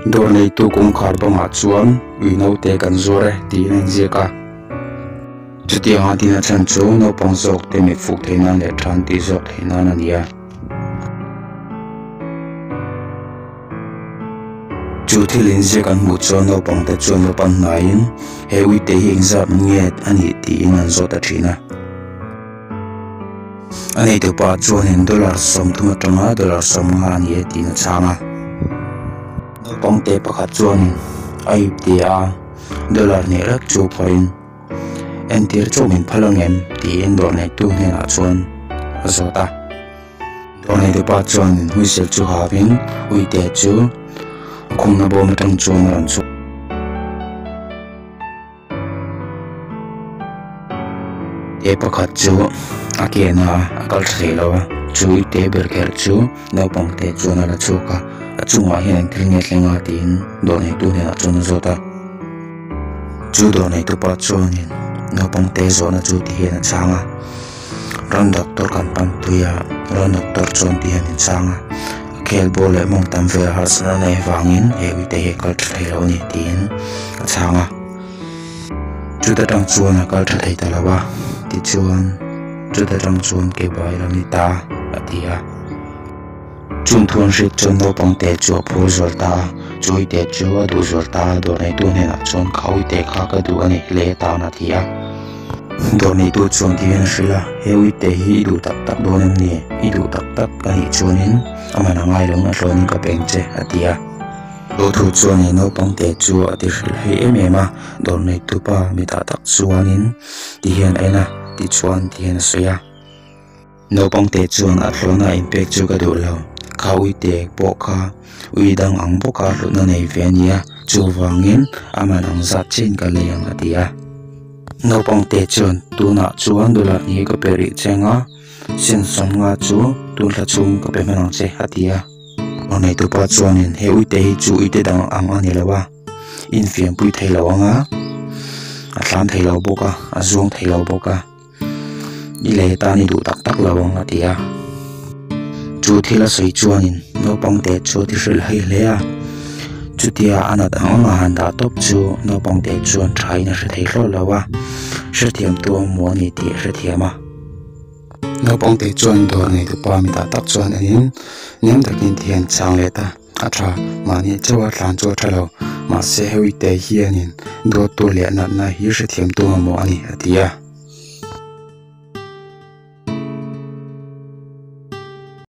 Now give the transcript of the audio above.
Dawr neitu kawngkhar bangah chuan ui naute kan zuar e tiin a inziak a. Chutianga tina chhan chu naupang zawk te mit fuk theih nan leh tha an tih zawk theih nan a ni a. Chu thil inziak an hmuh chuan naupang te chuan va pan hnaiin he uite hi engzat nge a nih tiin an zawt ta thin a. A neitu pa chuanin dollar 30 atanga dollar 50 a ni e tiin a chhang a. Naupang te pakhat chuanin a ipte a dollar hnih rek chu phawrhin entir chauh min phal ang em tiin dawr neitu hnenah chuan a zawt a. Dawr neitu pa chuanin whistle chu hawin uite chu a khumna bawm atang chuan a rawn chhuak. Te pakhat chu a ken a a kal tha thei lo a chu te ber kher chu naupang te chuan a la chhuak a a chungah hian eng thil nge thleng a tiin dawr neitu hnenah chuan a zawt a chu dawr neitu pa chuanin naupang te zawhna chu ti hian a chhang a ran doctor kan panpui a ran doctor chuan ti hian a chhang a a khel ball leh mawng tam vel harsatna nei avangin he uite hi a kal tha thei lo a ni tiin a chhang a. Chuta tang chuan a kal tha thei ta lo a, tichuan chuta tang chuan kebai lo ni ta a ti a. Chung thu an hriat chuan naupang te chu a phur zual ta a, chu uite chu a duh zual ta a, dawr neitu hnenah chuan kha uite kha ka duh a ni hle tan a ti a. Dawr neitu chuan tihian a hrilh a, he uite hi i duh tak tak dawn em ni? I duh tak tak a nih chuanin a man a ngai lo na hlawnin ka peng che a ti a. Lawthu chuan he naupang te chu a ti hrilh hei em em a, dawr neitu pa mitah tak chuanin ti hian a en a, tichuan ti hian a sawi a. Naupang te chuan a thlawna inpek chu ka duh lo, kha uite pawh kha ui dang ang bawka hlutna nei ve a nia, chuvangin a man ang zat chiahin ka lei ang a ti a. Naupang te chuan tunah chuan dollar hnih ka pe rih cheng a, sensawm nga chu tun thla chhung ka pe hman ang che a ti a. Aw neitu pa chuanin he uite hi chu uite dang ang a ni lo a, infiampui thei lo ang a, a tlan thei lo bawk a, a zuang thei lo bawk a, i lei atan i duh tak tak lo ang a ti a. Chu thil a sawi chuanin naupang te chu a ti hrilh hei hle a, chutia a nat ang anga han dah tawp chu naupang te chuan thain a hre thei hlawt lo a, hrethiamtu a hmu a ni tih a hrethiam a. Naupang te chuan dawr neitu pa mitah tak chuan enin nem takin ti hian chang let a, a tha mahni chauha tlan chu a tha lo mahse heuite hianin dawttu leh natna hi hrethiamtu mamawh a ni a ti a.